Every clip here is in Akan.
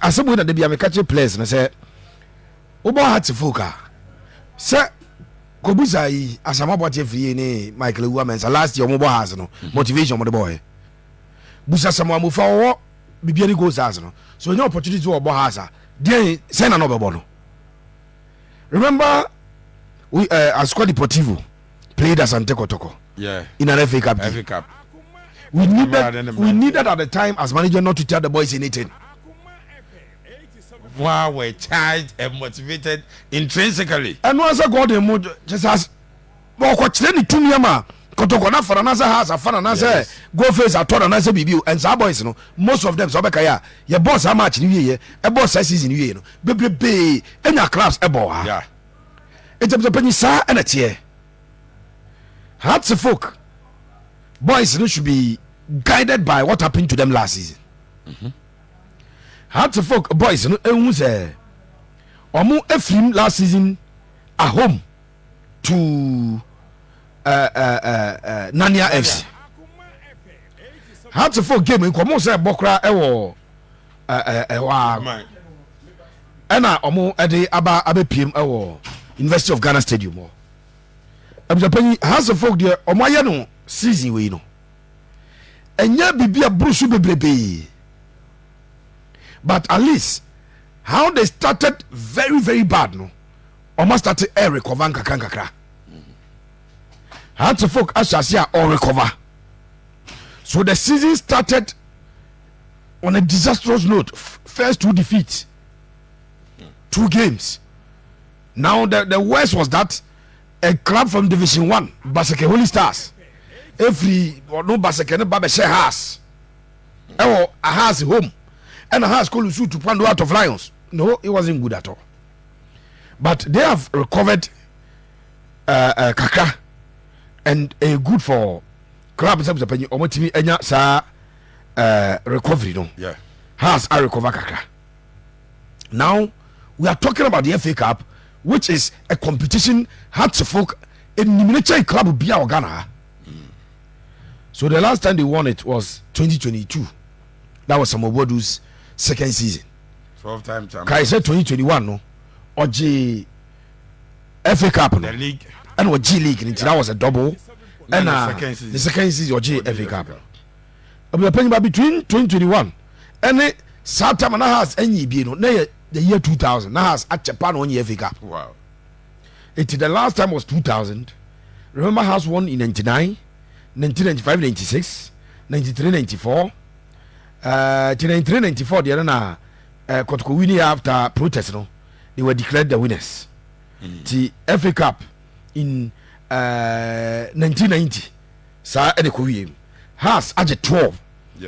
Asɛm wei na da bia meka kyerɛ players no sɛ wobɔ Hearts folk a, sɛ kɔbusa yi Asamoah Boakye afiri ne Michael Awua Mensah last year ɔmobɔ Hearts no, motivation ɔmode bɔɔyɛ. Busa Samuel Amofa, ɔwɔ Bibiani Gold Stars no, so ɔnya opportunity wɔ ɔbɔ Hearts a, deɛn sɛn na ɔbɛbɔ no? Remember we Asukwa Deportivo played Asante Kotoko in an FA Cup game. FA Cup. We needed at the time as manager not to tell the boys anything. Wow, were charged and motivated intrinsically. Ɛno asɛ Gordon mu kyɛ sɛ ɔkɔkyerɛ ne tumi ama Kɔtɔkɔ na fara nasɛ Hearts afa na nasɛ go face atɔ na nasɛ biribi o. And saa boys no, most of them, sɛ ɔbɛka yɛ a, yɛbɔɔ saa match no wieɛ, ɛbɔɔ saa season no wieɛ no, bebrebee ɛnya clubs ɛbɔɔ ha. Ɛnti sɛ panyi saa ɛna teɛ, Hearts folk boys no should be guided by what happened to them last season. Hearts folk boys no ehu sɛ ɔmo efirim last season at home to Nania FC. Hearts folk game nkɔmɔ sɛ ɛbɔ koraa ɛwɔ ɛhɔ a, ɛna ɔmo ɛde aba abɛpiem ɛwɔ University of Ghana Stadium hɔ. Abusuapanyin, Hearts folk deɛ ɔmo ayɛ no season wei no, ɛnyɛ biribi a boro so bebrebee, but at least how they started very very bad no, ɔmo start ɛ recover nkakra nkakra. Hearts folk ahyɛ ase a ɔrecover. So the season started on a disastrous note, first two defeats, two games. Now the worst was that a club from Division One, Basake Holy Stars, efiri ɔno Basake ne ba bɛhyɛ Hearts ɛwɔ Hearts home, ɛna Hearts kɔ lose to Kpando Heart of Lions. No, it wasn't good at all, but they have recovered kakra and good for club sɛ panyin ɔmo timi anya saa recovery no. Hearts a recover kakra. Now we are talking about the FA Cup, which is a competition Hearts folk enimine kyɛn club bia wɔ Ghana ha. So the last time they won it was 2022. That was Samuel Boadu's second season. 12 time champion. Kae sɛ 2021 no ɔgye FA Cup no The league. ɛna ɔgye league no, nti that was a double. Na ɛna the second season. The second season ɔgye Ɔgye FA Cup no. Abusuapanyin ba, between 2021 ɛne saa time na Hearts ɛnyi bie no na yɛ the year 2000 na Hearts akyɛ pa na ɔnyi FA Cup. Eti the last time was 2000. Remember, Hearts won in 99, 1995, 96, 93, 94, ti 93, 94 deɛ no na Kotoko winning after protest no, they were declared the winners. Ti FA Cup in 1990 saa ɛde kɔ wie mu. Hearts agye 12.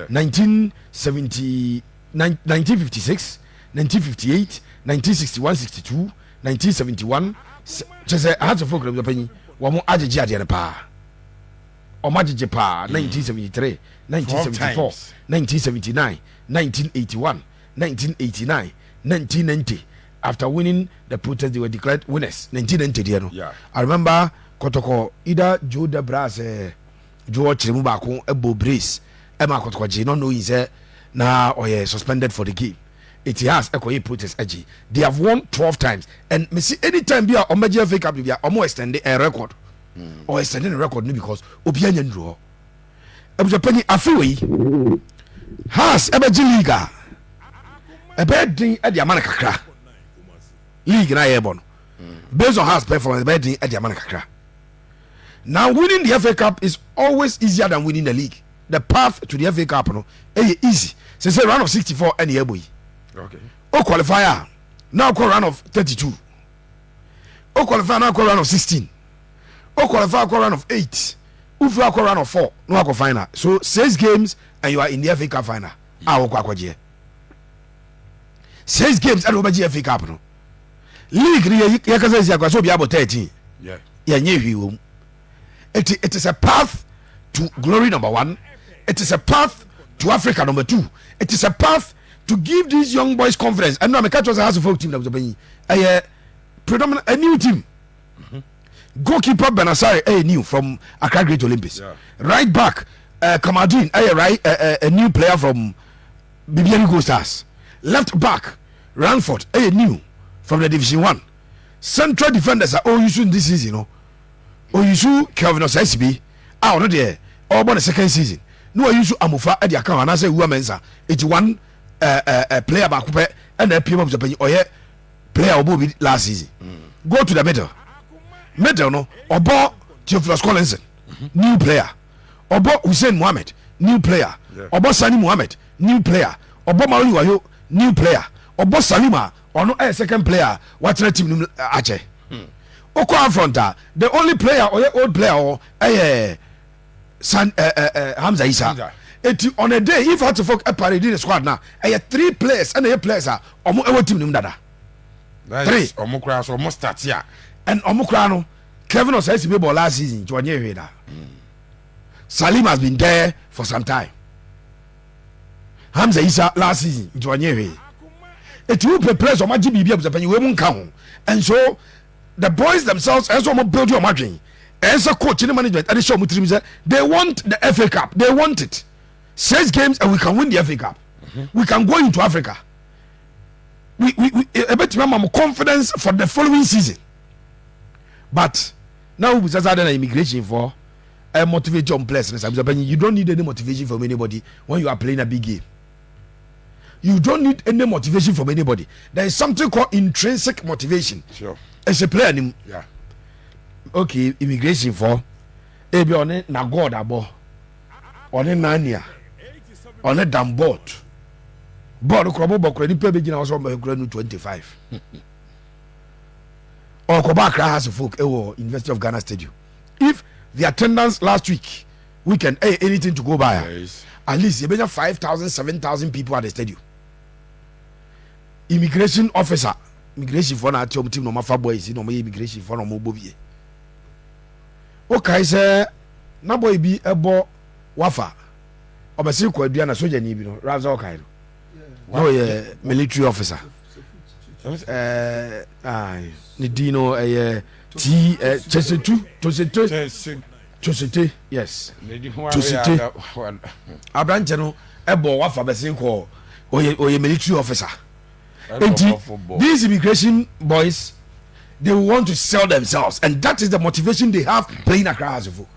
1970, 1956, 1958, 1961, 62, 1971. Kyɛ sɛ Hearts folk na panyin wɔn agyegye adeɛ no paa, wɔn agyegye paa. 1973, 1974, times. 1979, 1981, 1989, 1990. After winning the protest, they were declared winners 1990 deɛ no. I remember Kɔtɔkɔ, either Joe Debra sɛ Joe ɔkyerɛ mu baako ɛbɔ brace ɛma Kɔtɔkɔ gye, not knowing sɛ na ɔyɛ suspended for the game. Eti Hearts ɛkɔyɛ protest ɛgye. They have won 12 times, and mesi anytime bi a ɔmɛgye FA Cup bi a, ɔmo extend a record or extend the record no, because obi anya nduru hɔ. Abusuapanyin, afe wei Hearts ɛbɛgye league a, ɛbɛyɛ den ɛde ama no kakra. League na yɛbɔ no, based on Hearts performance, ɛbɛyɛ den ɛde ama no kakra. Now, winning the FA Cup is always easier than winning the league. The path to the FA Cup no ɛyɛ easy sɛ round of 64 ɛne ɛbɔ yi. O qualify a, now kɔ round of 32. O qualify, now kɔ round of 16. O qualify, kɔ round of 8. Wofiri akɔ round of 4 na wakɔ final. So six games and you are in the FA Cup final a wɔkɔ akɔgyeɛ. Six games ɛna wɔbɛgye FA Cup no. League no, yɛkasa si akɔ sɛ obi abɔ 13. Yɛnyɛ hwee wɔ mu. It is a path to glory number one, it is a path to Africa number two, it is a path to give these young boys confidence. Ɛno a meka kyerɛ sɛ Hearts folk team na panyin ɛyɛ predominant a new team. Goalkeeper Benasare ɛyɛ new from Accra Great Olympics. Right back Kamaldeen ɛyɛ right a new player from Bibiani Gold Stars. Left back Ranford ɛyɛ new from the Division One. Central defenders a ɔuse in this season no, ɔuse Kelvin Osei-Sibi a ɔno deɛ ɔrebɔ ne second season na wause Amofa de aka ho anaasɛ Ewua Mensah. Eti one player baako pɛ ɛna apue ma abusuapanyin, ɔyɛ player ɔbɔ obi last season. Go to the middle. Middle no, ɔbɔ Theophilus Collinson, new player, ɔbɔ Hussein Mohammed, new player, ɔbɔ Sani Mohammed, new player, ɔbɔ Mauli Wayo, new player, ɔbɔ Salima, ɔno ɛyɛ second player watena team no mu akyɛ. Okɔ front a, the only player ɔyɛ old player ɔ ɛyɛ San ɛ ɛ Hamza Isa. Eti on a day if Hearts of Oak ɛparade the squad na ɛyɛ three players ɛna ɛyɛ players a ɔmo ɛwɔ team no mu dada. Three. Ɔmo koraa so ɔmo start a. And ɔmo koraa no, Kevin Osei-Sibi bɔ last season nti ɔnyɛ hwee da. Salim has been there for some time. Hamza Isa last season nti ɔnyɛ hwee. Eti wo pɛ players ɔmo agye biribi abusuapanyin wei mu nka ho. And so the boys themselves ɛsɛ ɔmo build ɔmo adwene, ɛsɛ coach ne management ɛde hyɛ ɔmo tirim sɛ they want the FA Cup. They want it. Six games and we can win the FA Cup. We can go into Africa. We ebetumi ama mo confidence for the following season. But now we bisa sɛ na immigration for motivate your players ne sɛ you don't need any motivation from anybody when you are playing a big game. You don't need any motivation from anybody. There is something called intrinsic motivation. Ɛsɛ player nim. Okay, immigration for ebi ɔne na God abɔ, ɔne Nania, ɔne Dambot bɔɔl korɔ bɔ bɔ korɔ nipa bi gyina hɔ sɛ ɔmɔ ekura nu 25 ɔkɔbɔ Accra Hearts of Oak ɛwɔ University of Ghana Stadium. If the attendance last week weekend ɛyɛ anything to go by, at least yɛbɛnya 5,000, 7,000 people at the stadium. Immigration officer, immigration foɔ na ate ɔmo team na ɔmo afa boys na ɔmo yɛ immigration foɔ na ɔmo bɔ bie. Okae sɛ na boy bi ɛbɔ wafa ɔbɛsi kɔ adua na sojani bi no raza ɔkae no na ɔyɛ military officer. Ne din no ɛyɛ ti Kyɛsetu Tosete Tosete, yes, Tosete. Aberanteɛ no ɛbɔ wafa bɛsi kɔ, ɔyɛ military officer. Nti these immigration boys, they want to sell themselves and that is the motivation they have playing Accra Hearts of Oak.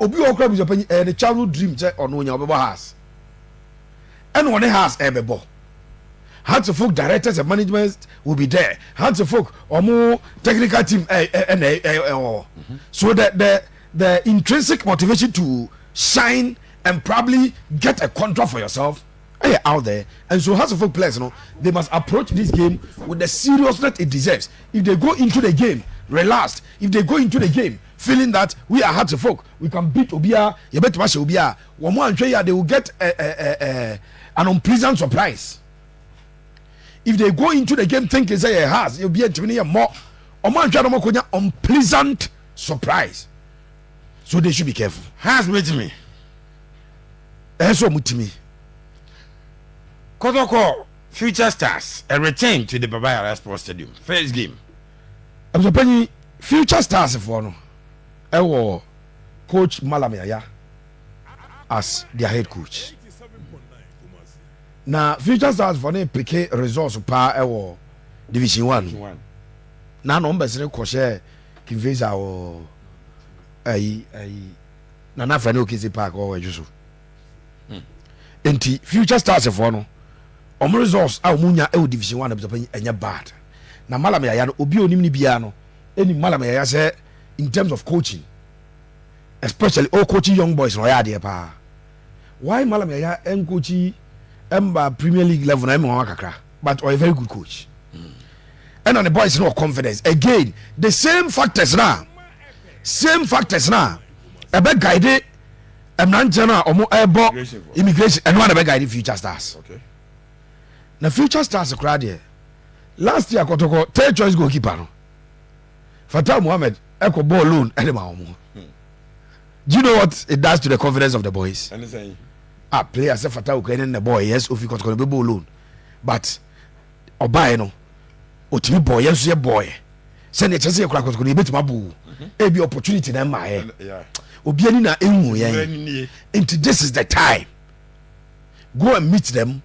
Obi wɔ kora bisa panyin, ɛyɛ ne childhood dream sɛ ɔno onya ɔbɛbɔ Hearts, ɛna ɔne Hearts ɛbɛbɔ. Hearts of Oak directors and management will be there. Hearts of Oak ɔmo technical team ɛ ɛ ɛna ɛ ɛwɔ. So the intrinsic motivation to shine and probably get a contract for yourself ɛyɛ out there. And so Hearts of Oak players no, they must approach this game with the seriousness it deserves. If they go into the game relaxed, if they go into the game feeling that we are Hearts of Oak, we can beat obia, yɛbɛtuma hyɛ obia, wɔn mo anhwɛ yi a, they will get an unpleasant surprise. If they go into the game thinking say yɛ Hearts, obia ntumi ne yɛ mmɔ, ɔmo anhwɛ a, ɔmo akɔnya unpleasant surprise. So they should be careful. Hearts betumi. Ɛyɛ sɛ ɔmo timi. Kɔtɔkɔ Future Stars, a return to the Baba Yara Sports Stadium, first game. Abusuapanyin, Future Stars foɔ no ɛwɔ coach Malam Yaya as their head coach. Na Future Stars foɔ no pick results paa ɛwɔ Division One na na wɔn bɛsere kɔhyɛ King Faisal wɔ ɛyi Nana Afrane Okese Park ɔwɔ ɛdwo so. Nti Future Stars foɔ no, wɔn results a wɔn nya ɛwɔ Division One, abusuapanyin, ɛnyɛ bad. Na Malam Yaya no, obi a onim ni biara no ɛnim Malam Yaya sɛ in terms of coaching, especially o coaching young boys na ɔyɛ adeɛ paa. Why Malam Yaya ɛncoach ɛmba Premier League level na ɛmɛ wɔn kakra, but ɔyɛ very good coach ɛna ne boys no wɔ confidence. Again, the same factors na ɛbɛ guide mmeranteɛ no a ɔmo ɛbɔ immigration, ɛno a na ɛbɛ guide Future Stars. Na Future Stars koraa deɛ, last year Kɔtɔkɔ third choice goalkeeper no, Fatah Mohammed, ɛkɔ ball loan ɛde ma wɔn. Do you know what it does to the confidence of the boys? Ah, player sɛ Fatah okura ne ne boy, yes, ofi Kɔtɔkɔ no bɛ ball loan, but ɔbaa no otumi bɔ, yɛn nso yɛ bɔɔyɛ sɛdeɛ kyerɛ sɛ yɛkura Kɔtɔkɔ no yɛbɛtumi abo ebi opportunity na ɛma yɛ obi ani na ehu yɛn. Nti this is the time, go and meet them.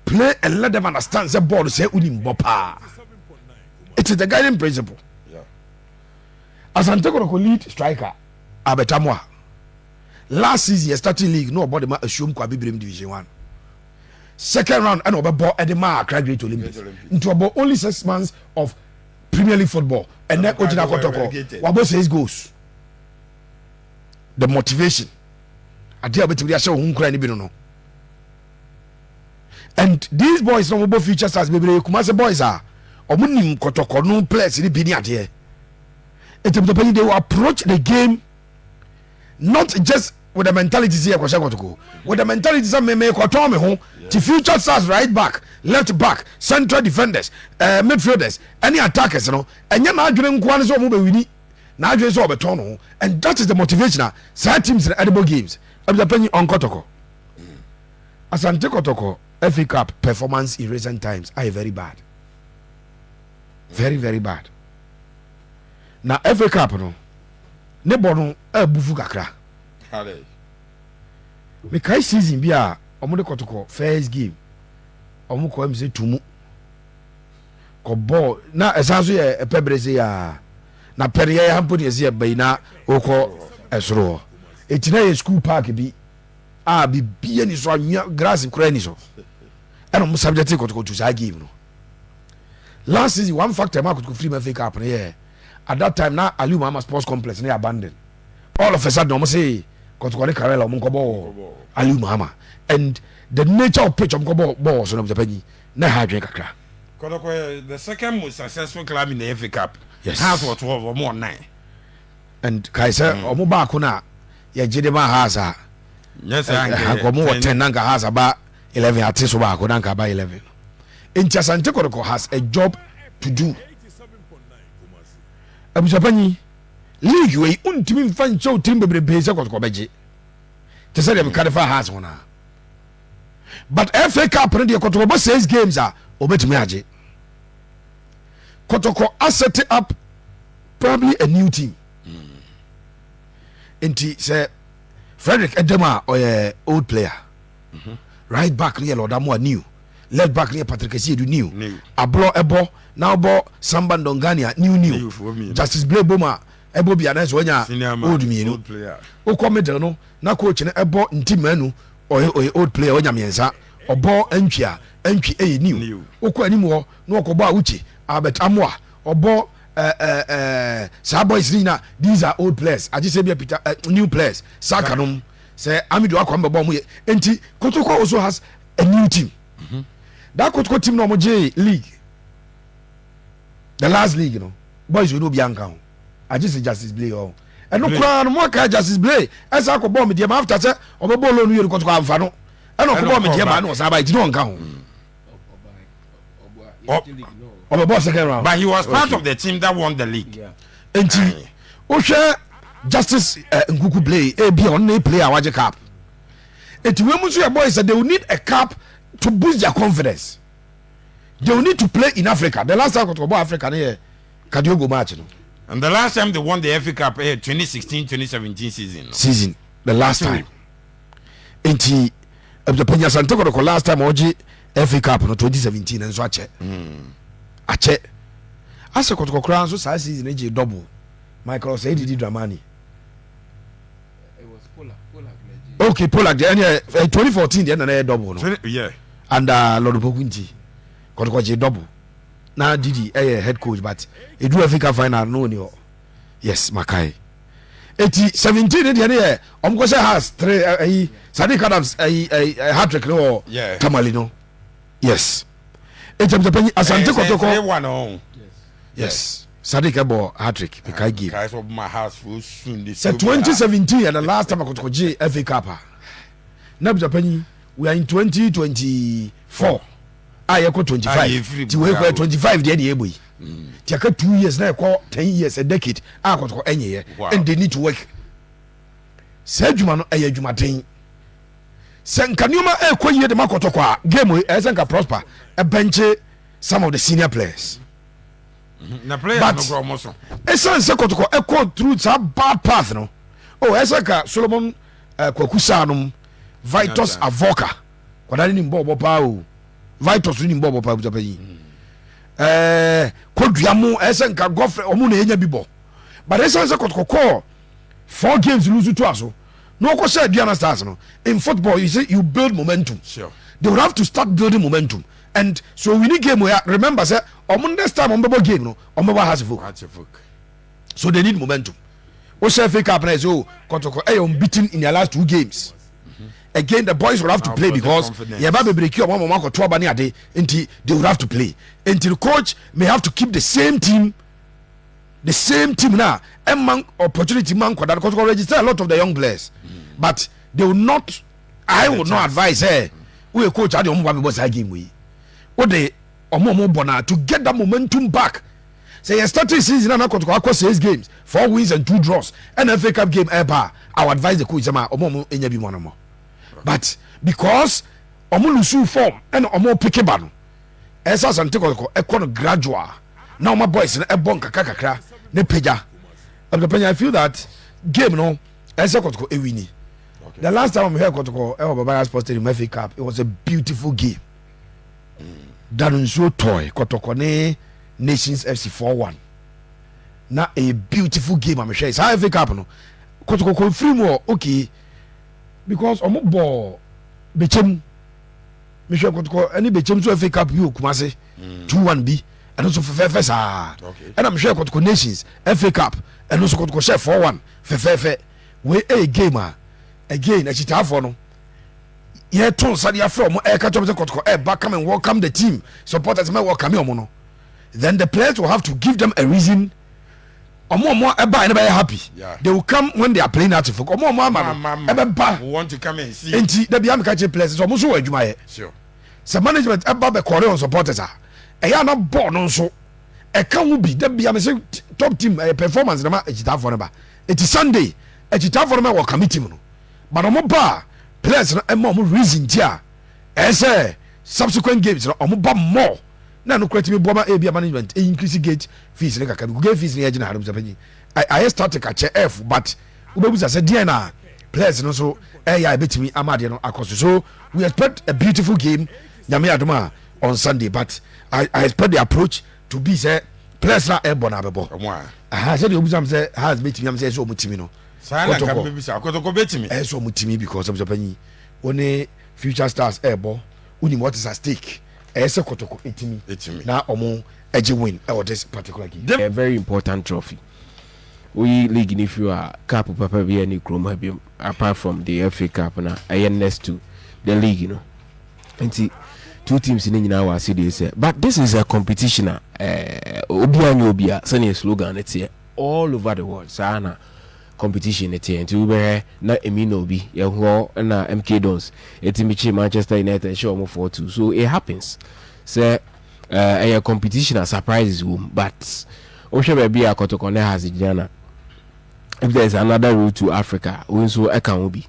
Play and let them understand sɛ bɔɔl sɛ wonim bɔ paa. It is the guiding principle. Asante Kotoko lead striker Albert Amoah, last season yɛ starting league na ɔbɔ de ma Asuom kɔ Abibirem Division One. Second round ɛna ɔbɛbɔ ɛde ma Accra Great Olympics. Nti ɔbɔ only 6 months of Premier League football. Ɛnɛ ogyina Kɔtɔkɔ wabɔ six goals. The motivation adeɛ a wobɛtumi de ahyɛ wo ho nkura no bi no. And these boys na wɔbɔ Future Stars bebree, Kumase boys a wɔn nim Kɔtɔkɔ no players ni bi ne adeɛ. Nti panyin, they will approach the game not just with the mentality sɛ yɛkɔhyɛ Kɔtɔkɔ, with the mentality sɛ meme kɔtɔn me ho ti. Future Stars right back, left back, central defenders, midfielders ɛne attackers no, ɛnyɛ n'adwene nkoa ne sɛ ɔmo bɛ win, n'adwene sɛ ɔbɛtɔn no ho, and that is the motivation a saa teams no ɛde bɔ games. Ɛbi panyin ɔnkɔtɔkɔ, Asante Kɔtɔkɔ FA Cup performance in recent times ayɛ very bad, very very bad. Na FA Cup no ne bɔ no ɛbufu kakra. Mekae season bi a ɔmo de Kɔtɔkɔ first game, ɔmo kɔ ɛmu sɛ tumu kɔ bɔɔl na ɛsan so yɛ ɛpɛ bere se yaa na pɛ no yɛyɛ ha mpo ne yɛsɛ yɛba yi na wokɔ ɛsoro hɔ. Ɛti na yɛ school park bi a bibia ni so, anwea grass koraa ni so, ɛna ɔmo subject Kɔtɔkɔ to saa game no last season. One factor ma Kɔtɔkɔ firi mu FA Cup no yɛ, at that time na Aliu Mahama Sports Complex no yɛ abandon. All of a sudden ɔmo se Kɔtɔkɔ ne Karela ɔmo nkɔbɔ wɔ Aliu Mahama, and the nature of pitch ɔmo nkɔbɔ bɔɔl so no, panyin, na ɛha adwene kakra. Kɔtɔkɔ yɛ the second most successful club in the FA Cup. Yes. Hearts wɔ 12, ɔmo wɔ 9. And kae sɛ ɔmo baako na yɛgye de ma Hearts a Nyɛ sɛ anka ɔmo wɔ 10 na nka Hearts aba 11, ate so baako na nka aba 11. Nti Asante Kɔtɔkɔ has a job to do. Abusuapanyin, league wei ntumi nfa nkyɛw tirim bebrebe sɛ Kɔtɔkɔ bɛgye te sɛ deɛ meka de fa Hearts ho naa, but FA Cup no deɛ, Kɔtɔkɔ bɔ six games a, ɔbɛtumi agye. Kɔtɔkɔ aset up probably a new team, nti sɛ Frederick ɛdɛm a ɔyɛ old player, right back no yɛ Lord Amoa, new left back no yɛ Patrick Asiedu, new. New. Aborɔ ɛbɔ na ɔbɔ Samba Ndongania, new new. New foɔ mmienu. Justice Blay bom a ɛbɔ bi anaa sɛ wanya Senior man, old mmienu. Old player. Wokɔ middle no na coach no ɛbɔ Nti Manu, ɔyɛ old player, wanya mmiɛnsa. Ɔbɔ Antwi a, Antwi ɛyɛ new. New. Wokɔ anim hɔ na ɔkɔbɔ Awukye, Albert Amoa, ɔbɔ ɛɛ ɛɛ saa boys ni nyinaa, these are old players, agye sɛ bia Peter new players Saka nom sɛ Amidu akɔ mbɛbɔ ɔmo yɛ. Nti Kotoko also has a new team. That Kotoko team na ɔmo gye league, the last league no, boys wey no obi anka ho agye sɛ Justice Blay ɔ ɛno Blay. Koraa no mo aka Justice Blay ɛsɛ akɔ bɔɔl mi deɛ ma after sɛ ɔbɛ bɔɔl loan yɛ no, Kotoko anfa no, ɛna ɔkɔ bɔɔl mi deɛ ma ɛna ɔsan ba, eti na ɔnka ho. Ɔbɛ bɔɔl second round. But he was part of the team that won the league. Nti wohwɛ Justice Nkuku Blay, ebi a ɔno ne player a wagye cup. Eti wɔn mu nso yɛ boys they will need a cup to boost their confidence. They will need to play in Africa. The last time Kotoko bɔ Africa ne yɛ Kadiogo match no. And the last time they won the FA Cup, 2016-2017 season. No? Season, the last time. Nti ɛbɛpɛnya Asante Kɔtɔkɔ last time ɔgye FA Cup no 2017 nso akyɛ. Akyɛ asɛ Kɔtɔkɔ koraa nso saa season gye double, Michael Osei Didi Dramani. Okay, Polak deɛ ɛne 2014 deɛ nana yɛ double no. And Lord Poku, nti Kɔtɔkɔ gye double na Didi ɛyɛ head coach, but edu FA Cup final no oni hɔ. Yes, makae. Eti 17 ne deɛ ne yɛ ɔmo kɔ sɛ Hearts three, ɛyi Sadiq Adams ɛyi hat-trick ne wɔ Tamale no. Yes, eti abusuapanyin, Asante Kɔtɔkɔ 3-1 oh. Yes, Sadiq ɛbɔ hat-trick, mekae game. Guys of my house for soon. Sɛ 2017 yɛ the last time Akɔtɔkɔ gye FA Cup a, na abusuapanyin, we are in 2024 a yɛkɔ 25. Yɛfiri Ti wei kɔ Bravo. 25 deɛ deɛ ɛbɔ yi ti aka 2 years na ɛkɔ 10 years, a decade a Akɔtɔkɔ ɛnyɛyɛ. And they need to work. Saa adwuma no ɛyɛ adwumaden sɛ nka nneɛma ɛkɔ yie de ma Kɔtɔkɔ a, game yi ɛyɛ sɛ nka Prosper ɛbɛnkye some of the senior players. Na players But no kura ɔmo so. Ɛsiane sɛ Kɔtɔkɔ ɛkɔ through saa bad path no, oh, ɛsɛ ka Solomon Kwaku saa nom, Vitus Jonathan. Avoka, kɔda ne nim bɔɔbɔ paa o. Vitus no nim bɔɔl bɔ paa, abusuapanyin. Kodua mu ɛsɛ nka gɔfrɛ ɔmo na enya bi bɔ, but ɛsan sɛ Kɔtɔkɔ kɔɔ four games lose to aso na ɔkɔ hyɛ Aduana Stars no. In football, you say you build momentum. They would have to start building momentum, and so we need game where, remember sɛ ɔmo next time ɔmo bɛbɔ game no, ɔmo bɛbɔ Hearts of Oak, so they need momentum. Wohyɛ FA Cup na ɛsɛ o Kɔtɔkɔ ɛyɛ unbeaten in their last two games. Again, the boys will have to play because yɛba bebree ki ɔmo ama ɔmo akɔto aba ne ade, nti they will have to play, nti the coach may have to keep the same team, the same team na ɛma opportunity ma nkɔda. Kɔtɔkɔ register a lot of the young players, but they will not, I would not advise ɛ woyɛ coach adi ɔmo ba bɛ bɔ saa game yi o de ɔmo bɔ na to get that momentum back sɛ yɛ starting season na Kɔtɔkɔ akɔ six games, four wins and two draws, ɛna FA Cup game ɛba, I would advise the coach sɛ ma ɔmo enya bi mu ɔmo, but because ɔmo lose form ɛna ɔmo pick ba no, ɛsɛ Asante Kɔtɔkɔ ɛkɔ no gradual na ɔmo boys no ɛbɔ nkakra kakra ne pagya. Ɛbɛpɛnya, I feel that game no, ɛsɛ Kɔtɔkɔ ɛ win. The last time I heard Kɔtɔkɔ ɛwɔ Baba Yara Sports Stadium, FA Cup, it was a beautiful game. Dano nsuo tɔɛ, Kɔtɔkɔ ne Nations FC, 4-1, na a beautiful game. Amehwɛ saa FA Cup no, Kɔtɔkɔ kɔ firi mu wɔ, okay, because ɔmo bɔ Bɛkyɛm. Mehwɛ Kɔtɔkɔ ɛne Bɛkyɛm so FA Cup yi wɔ Kumase, 2-1 bi, ɛno nso fɛfɛɛfɛ saa. Ɛna mehwɛ Kɔtɔkɔ Nations FA Cup, ɛno nso Kɔtɔkɔ hyɛ 4-1 fɛfɛɛfɛ. Wei ɛyɛ game a again akyitaafoɔ no yɛto nsa de afrɛ ɔmo, ɛka kyɛm sɛ Kɔtɔkɔ ɛba, come and welcome the team. Supporters mɛ welcome ɔmo no, then the players will have to give them a reason. Ɔmo ɛba ɛne bɛyɛ happy. They will come when they are playing out of ɔmo ama no ɛbɛba. Want to come and see. Nti dabi amika kyerɛ players sɛ ɔmo nso wɔ adwuma yɛ. Sɛ management ɛba bɛ kɔre on supporters a, ɛyɛ ana bɔɔl no nso ɛka ho bi. Dabi ame sɛ top team ɛyɛ performance na ma akyitaafoɔ no ba. Eti Sunday akyitaafoɔ no ma wɔ kame team no, but ɔmo ba a, players no ɛma ɔmo reason ti a ɛyɛ sɛ subsequent games no ɔmo ba more na no kura timi bɔ ma ebi a management e increase gate fees ne kakra bi. Gate fees ne yɛ gyina hanom sɛ panyin ayɛ static akyɛ ɛf, but wobɛbusa sɛ deɛn na players no nso ɛyɛ a ɛbɛtumi ama adeɛ no akɔ so. So we expect a beautiful game, Nyame adom a, on Sunday, but I expect the approach to be sɛ players na ɛbɔ na abɛbɔ. Ɔmo a aha sɛdeɛ obusa m sɛ Hearts bɛtumi am sɛ ɛsɛ ɔmo timi no. Saa na nka Kɔtɔkɔ. Mbɛbisa Kɔtɔkɔ bɛtumi. Ɛsɛ ɔmo timi because ɛbusɛ panyin wɔne Future Stars ɛɛbɔ, wonim what is at stake. Ɛyɛ sɛ Kɔtɔkɔ ɛtumi ɛtumi na ɔmo ɛgye win ɛwɔ this particular game. A very important trophy. Woyi league ni firi a, cup papa bi ɛne kurom ha biom apart from the FA Cup na ɛyɛ next to the league no. Nti two teams ne nyinaa wɔ ase deɛ sɛ, but this is a competition a obiara nyɛ obia sɛnea slogan ne teɛ all over the world. Saa na competition ne teɛ. Nti wobɛhwɛ na emi na obi yɛhɔ na MK Dons ɛtumi kye Manchester United hyɛ ɔmo 4-2. So it happens sɛ ɛyɛ competition a surprises wɔ mu, but wohwɛ baabi a Kɔtɔkɔ ne Hearts gyina na if there is another route to Africa, wo nso ɛka ho bi,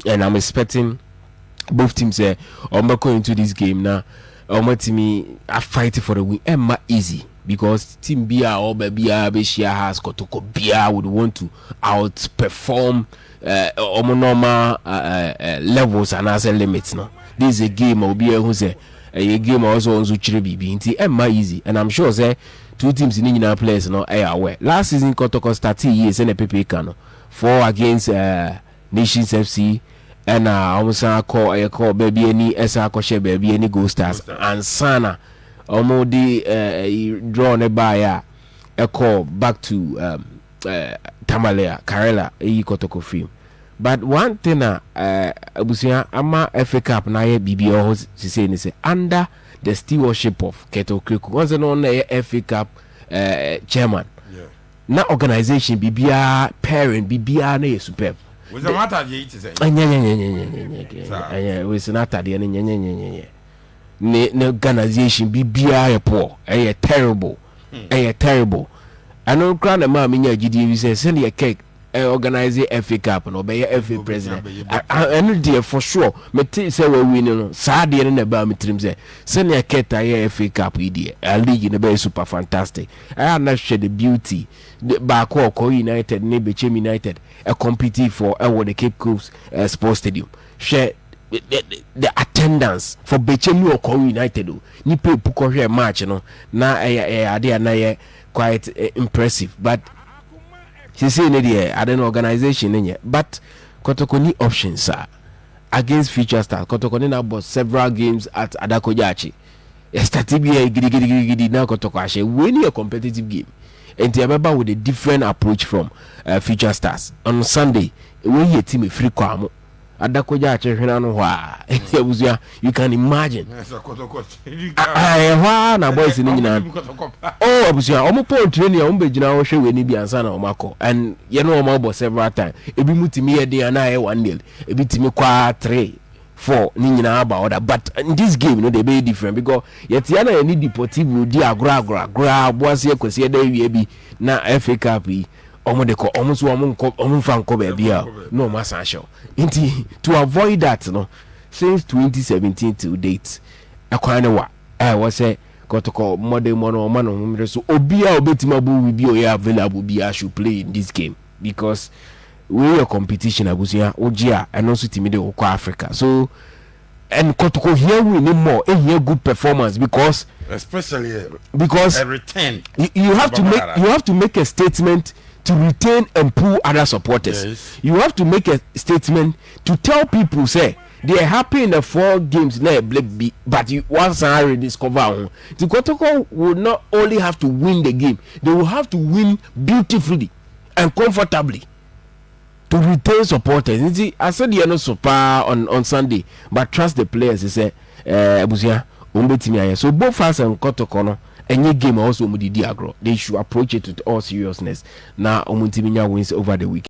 and I'm expecting both teams sɛ ɔmo bɛkɔ into this game na ɔmo timi a fight for the win. Ɛmma easy because team bi a ɔba biara bɛhyia Hearts, Kɔtɔkɔ biara would want to outperform ɔmo normal levels anaasɛ limits no. This is a game a obiara hu sɛ ɛyɛ game a ɔsɛ ɔno nso kyerɛ biribi, nti ɛmma easy, and I'm sure sɛ two teams ne nyinaa players no ɛyɛ aware. Last season Kɔtɔkɔ start yie sɛ na pepe ka no four against Nations FC, ɛna wɔn san akɔ ɛyɛ kɔ baabi ani ɛsan akɔhyɛ baabi ani Gold Stars ansana wɔn de draw ne baeɛ a ɛkɔ back to Tamale a Karela ɛyi Kɔtɔkɔ film. But one thing a abusua ama FA Cup na ayɛ biribi ɛwɔ hɔ sise ne sɛ under the stewardship of Kurt Okraku, wɔn sɛ no ɔno na ɛyɛ FA Cup chairman na organisation biribiara pairing biribiara na yɛ superb. Wosɛ wɔn atadeɛ yi ti sɛ. Ɛnyɛnyɛnyɛnyɛnyɛ. Saa. Ɛnyɛ wesi n'atadeɛ no nyɛnyɛnyɛnyɛ. Ne organisation biribiara yɛ poor, ɛyɛ terrible, ɛyɛ terrible. Ɛno koraa na maa mi nya gyidie bi sɛ sɛdeɛ Kurt ɛ organize FA Cup no, ɔbɛyɛ FA president. Ɛno deɛ, for sure, mete sɛ wawi no, saa deɛ no na ɛbaa me tirim sɛ sɛnea Kurt ayɛ FA Cup yi deɛ, league no bɛyɛ super fantastic. Ɛyɛ ana hwɛ the beauty baako ɔkɔ United ne Bechem United ɛ compete for ɛwɔ the Cape Coast Sports Stadium. Hwɛ. The attendance for Bechem ne Okwawu United o, nipa epu kɔhwɛ match no na ɛyɛ ade a na yɛ quite impressive, but sisi ne deɛ, ade no organisation ne nyɛ. But Kɔtɔkɔ ni options a against Future Stars. Kɔtɔkɔ ne na bɔ several games at Adako Jachie, yɛstart bi yɛ gidigidigidi na Kɔtɔkɔ ahyɛ. Wei ni yɛ competitive game, nti ɛbɛba with a different approach from Future Stars on Sunday. Wei yɛ team efiri kɔ amo Adako Jachie hwena no hɔ a, nti abusua, you can imagine ɛhɔ a na boys no nyinaa. Oh, abusua, ɔmo pɔn training a, ɔmo bɛ gyina hɔ hwɛ wei ni bi ansa na ɔmo akɔ, and yɛn ɔmo abɔ several times. Ebi mu tumi yɛ den ana ayɛ 1-0, ebi tumi kɔ a 3-4 ne nyinaa aba ɔda. But in this game no de, ɛbɛyɛ different because yɛte ana yɛne Deportivo di agorɔ agorɔ agorɔ aboase akwasi ɛda awia bi na FA Cup yi ɔmo de kɔ, ɔmo nso ɔmo nkɔ, ɔmo nfa nkɔ baabi a na ɔmo asan ahyɛw. Nti to avoid that no, since 2017 till date, ɛkwan ne wa ɛwɔ sɛ Kɔtɔkɔ mmɔden mmɔ no ɔma no ho mmerɛ so. Obiara obetumi abɔ wi bi a ɔyɛ available biara should play in this game because wei yɛ competition, abusua. Wogye a, ɛno nso tumi de wokɔ Africa. So and Kɔtɔkɔ hia win ne more, ehia good performance because especially because a return. You have to make a statement to retain and pull other supporters. You have to make a statement to tell people say they are happy in the four games na eble bi, but you once and rediscover ho. The Kotoko will not only have to win the game, they will have to win beautifully and comfortably to retain supporters. Nti asɛdeɛ no so paa on Sunday, but trust the players sɛ abusua, wɔn bɛtumi ayɛ so. Both us and Kotoko no, ɛnyɛ game a wɔsɔ wɔn didi agorɔ. They should approach it with all seriousness na wɔn ntumi nya wins over the week.